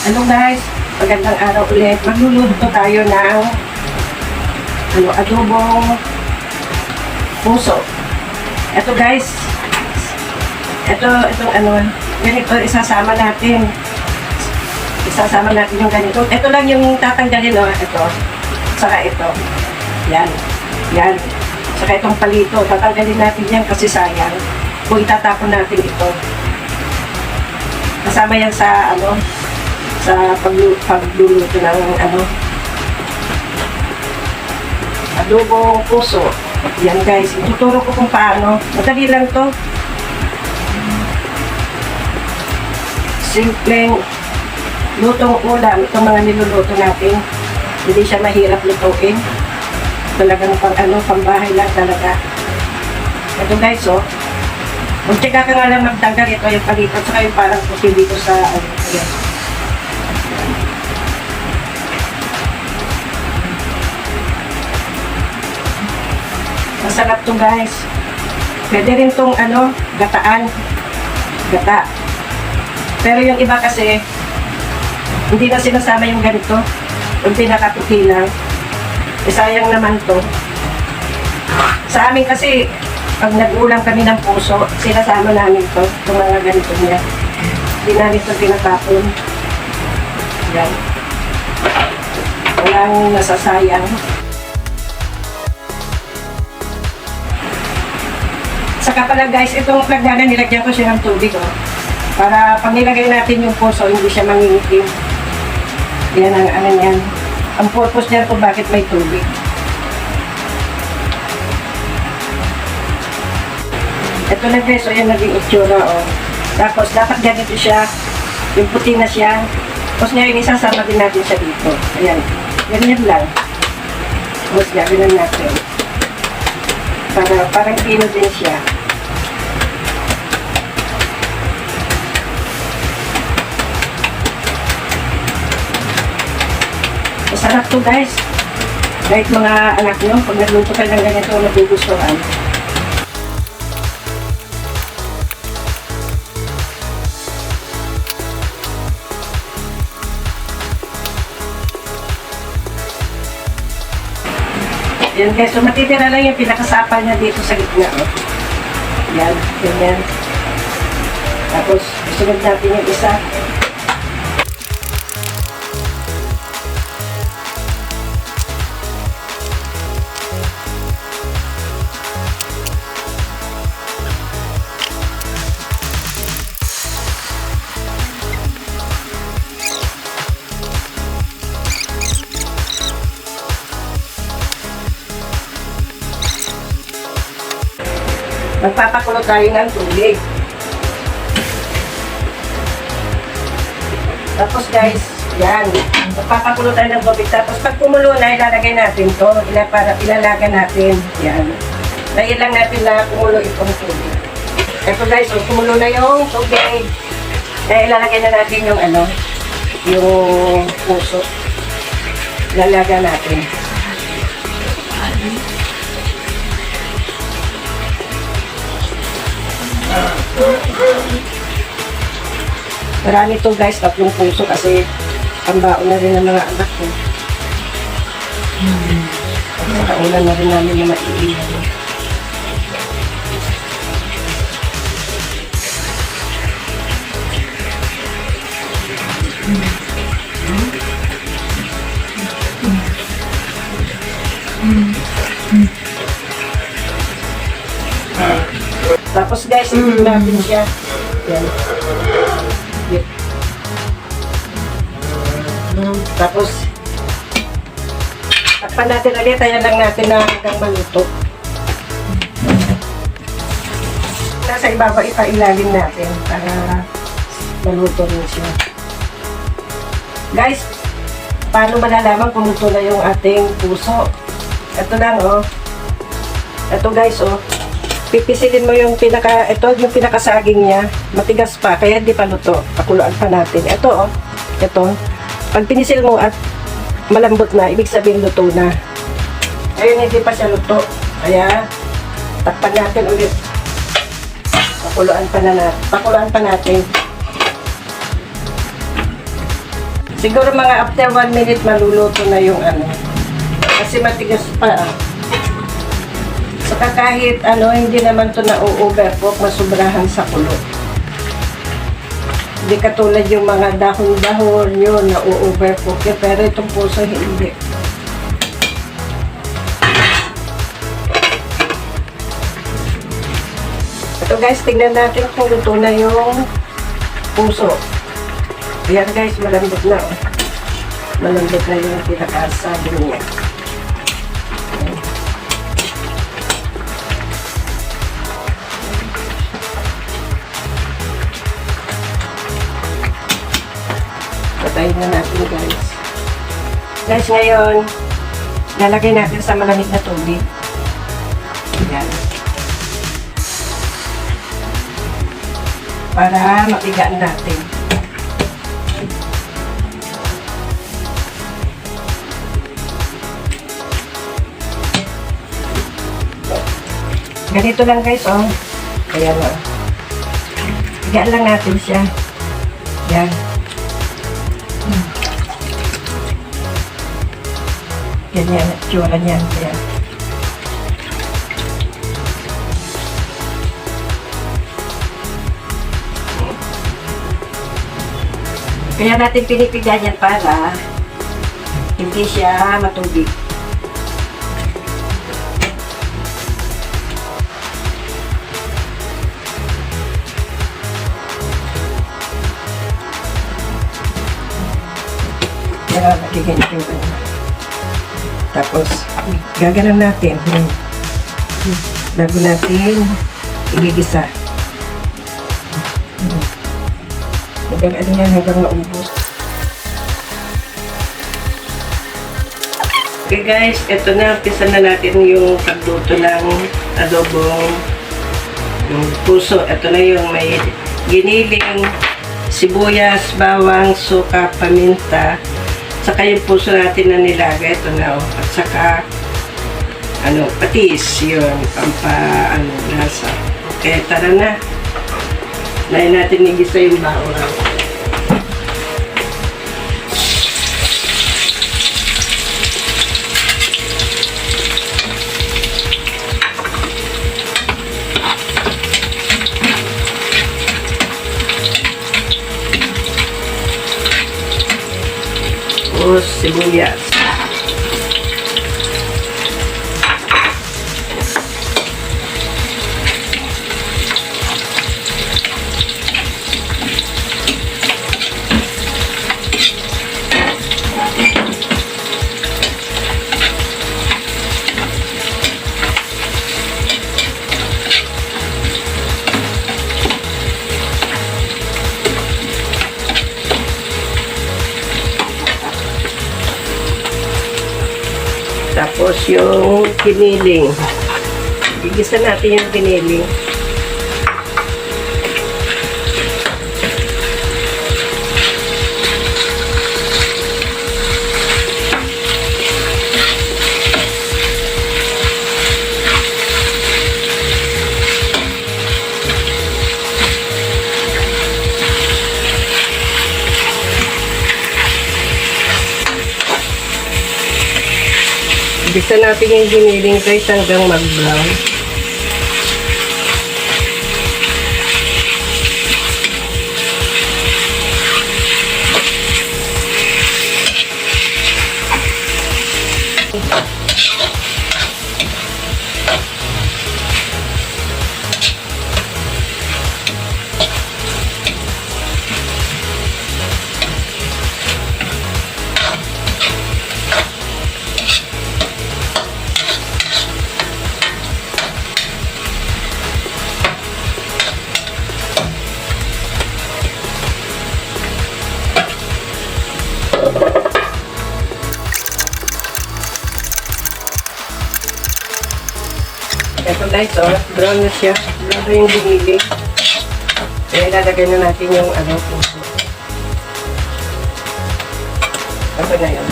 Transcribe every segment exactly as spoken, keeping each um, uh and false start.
Hello guys, magandang araw ulit. Magluluto tayo ng ano, adobong puso. Ito guys, ito, itong ano, ganito, isasama natin. Isasama natin yung ganito. Ito lang yung tatanggalin, oh, ito. Saka ito. Yan. Yan. Saka itong palito. Tatanggalin natin yan kasi sayang. Kung itatapon natin ito. Kasama yan sa, ano, sa paglu-, pagluluto ng, ano, adobong puso. Yan guys, ituturo ko kung paano. Madali lang to. Simpleng lutong ulam itong mga niluluto natin. Hindi siya mahirap lutuin. Talagang pang ano, pambahay lang talaga. Ito guys, oh. Magtyaga ka nga lang magtanggal ito, yung palikot, saka yung parang puti dito sa, ano, ayan. Masarap to guys. Pwede rin tong ano, gataan. Gata. Pero yung iba kasi, hindi na sinasama yung ganito. Yung pinakaputi lang. Eh, sayang naman to. Sa amin kasi, pag nag-ulam kami ng puso, sinasama namin to. Yung mga ganito niya. Hindi namin to tinatapon. Yan. Walang nasasayang. Saka pala guys, itong plagana nilagyan ko siya ng tubig, oh. Para pag nilagay natin yung puso, hindi siya mangingitim. Yan ang ano niyan. Ang purpose niyan kung bakit may tubig. Ito na guys, so yan naging itsura, oh. Tapos dapat ganito siya, yung puti na siya. Tapos ngayon, isasama din natin siya dito. Ayan, ganyan lang. Tapos gagawin natin. Para, parang pino din siya. Masarap to, guys. Kahit mga anak nyo, pag nagluto kayo ng ganito, magugustuhan. Yan guys, so matitira lang yung pinakasapal niya dito sa gitna, oh. Yan, ganyan. Tapos, isunod natin yung isa. Magpapakulo tayo ng tubig. Tapos guys, yan. Magpapakulo tayo ng tubig. Tapos pag kumulo na, ilalagay natin to. Ila-, para ilalaga natin. Yan. Tayin lang natin na kumulo itong tubig. Ito guys, so, kumulo na yung tubig. Kaya ilalagay na natin yung ano, yung puso. Lalaga natin. Marami to guys, tatlong puso kasi pambaon na rin ng mga anak ko. Sa kaulan na rin namin na maiiwan. Tapos guys, itin natin siya. Yan. Yan. Tapos, takpan natin ulit. Ayan lang natin na hanggang maluto. Nasa ibaba, ipailalim natin para maluto rin siya. Guys, paano malalaman kung luto na yung ating puso? Ito lang, oh. Ito, guys, oh. Pipisilin mo yung pinaka, ito, yung pinakasaging niya. Matigas pa, kaya hindi pa luto. Pakuluan pa natin. Ito, oh. Ito. Pag pinisil mo at malambot na, ibig sabihin luto na. Ayun, hindi pa siya luto. Kaya, takpan natin ulit. Pakuluan pa na nat-, pakuluan pa natin. Siguro mga after one minute, maluluto na yung ano. Kasi matigas pa, ah. Saka kahit ano, hindi naman to na-overcook, masubrahan sa kulo. Hindi katulad yung mga dahon-dahon, yun, na-overcook yun. Pero itong puso, hindi. Ito guys, tingnan natin kung luto na yung puso. Ayan guys, malambot na, oh. Malambot na yung pinakasabi niya. Patayin na natin, guys. Guys, ngayon, lalagay natin sa malamig na tubig. Ayan. Para mapigaan natin. Ganito lang, guys, oh. Ayan, oh. Pigaan lang natin siya. Yan. Hmm. Ganyan ang tsura niyan. Yan. Kaya natin pinipiga niyan para hindi siya matubig. Yan, nagiging itsura niya. Tapos, gaganan natin. Hmm. Bago natin igigisa. Hmm. Hanggang ano yan, hanggang maubos. Okay guys, eto na, umpisa na natin yung pagluto ng adobong, yung puso. Eto na yung may giniling, sibuyas, bawang, suka, paminta, saka yung puso natin na nilaga, eto na, oh. At saka, ano, patis, yun, pampa, ano, lasa. Okay, tara na. Unahin natin igisa yung bawang. Tapos, sibuyas. Tapos yung giniling. Igisa natin yung giniling. Igisa natin yung giniling, guys, hanggang mag-brown. Ito guys, oh, brown na siya. Brown na yung binili. Kaya ilalagay na natin yung ano, puso. Ito na yun.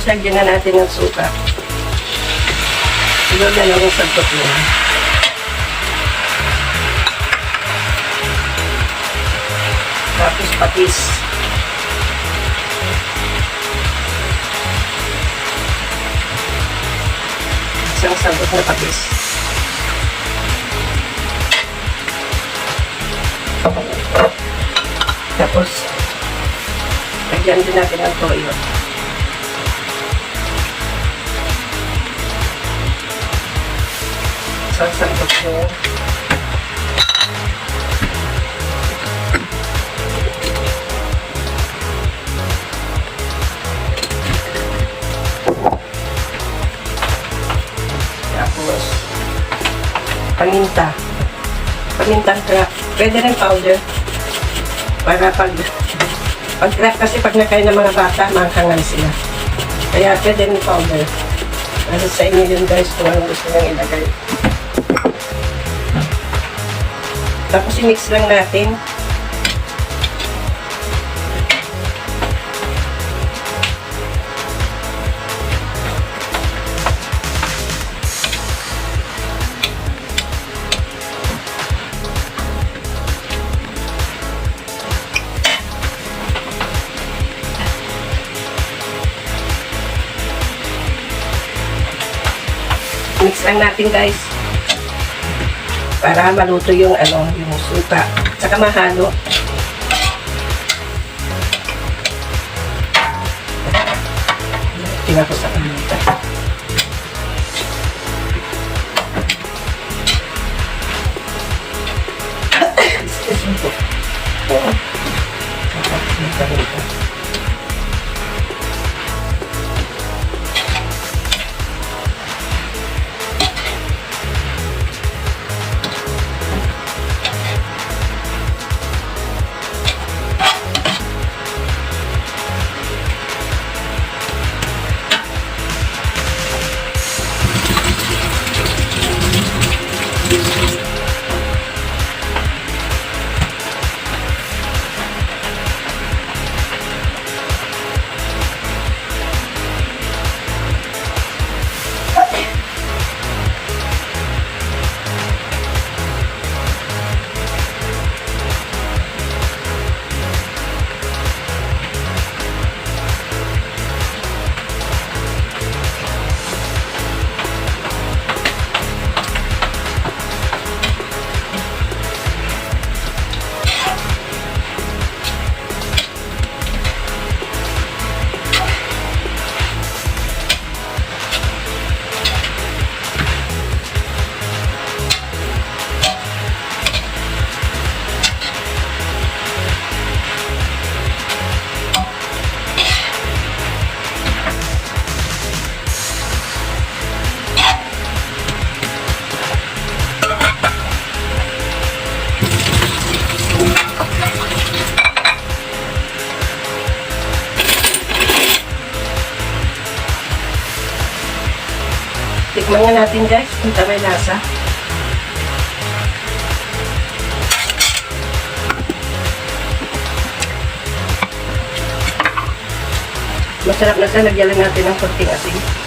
Lagyan na natin ng suka. Sunod na lang ang sangkot niya. Tapos patis. Isang sangkot na patis. Tapos, lagyan din natin ng toyo. Isang sangkot na. Tapos, paminta. Pamintang craft. Pwede rin powder. Para pag, pag craft kasi pag nakain ng mga bata, maangkangan sila. Kaya pwede rin powder. Nasa sa inyo yun, guys, kung anong gusto nyo ilagay. Tapos i-mix lang natin. Mix lang natin, guys. Para maluto yung, ano, yung suka. Saka mahalo. Tingnan ko sa kanita. Excuse me po. Oo. Tikman nga natin, guys, kung may lasa. Masarap na siya. Lagyan lang natin ng konting asin.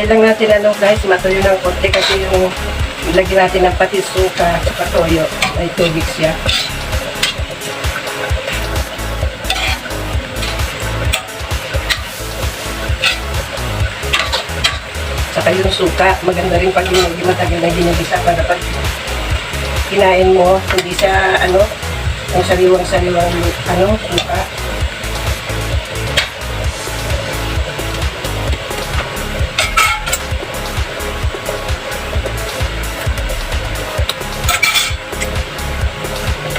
Lang natin, ano, guys, matuyo ng konti kasi yung lagyan natin ng patis, suka, saka toyo. May tubig siya. Saka yung suka, maganda rin pag medyo matagal na ginagisa para pag kinain mo, hindi siya, ano, yung sariwang-sariwang, ano, suka.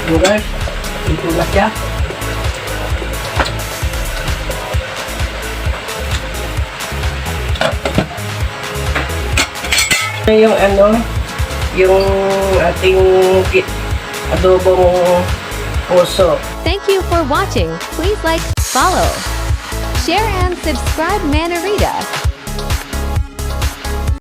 Ayan, guys, ito na siya. Ito yung, ano, yung ating ki-, adobong puso. Thank you for watching. Please like, follow, share, and subscribe Manarita.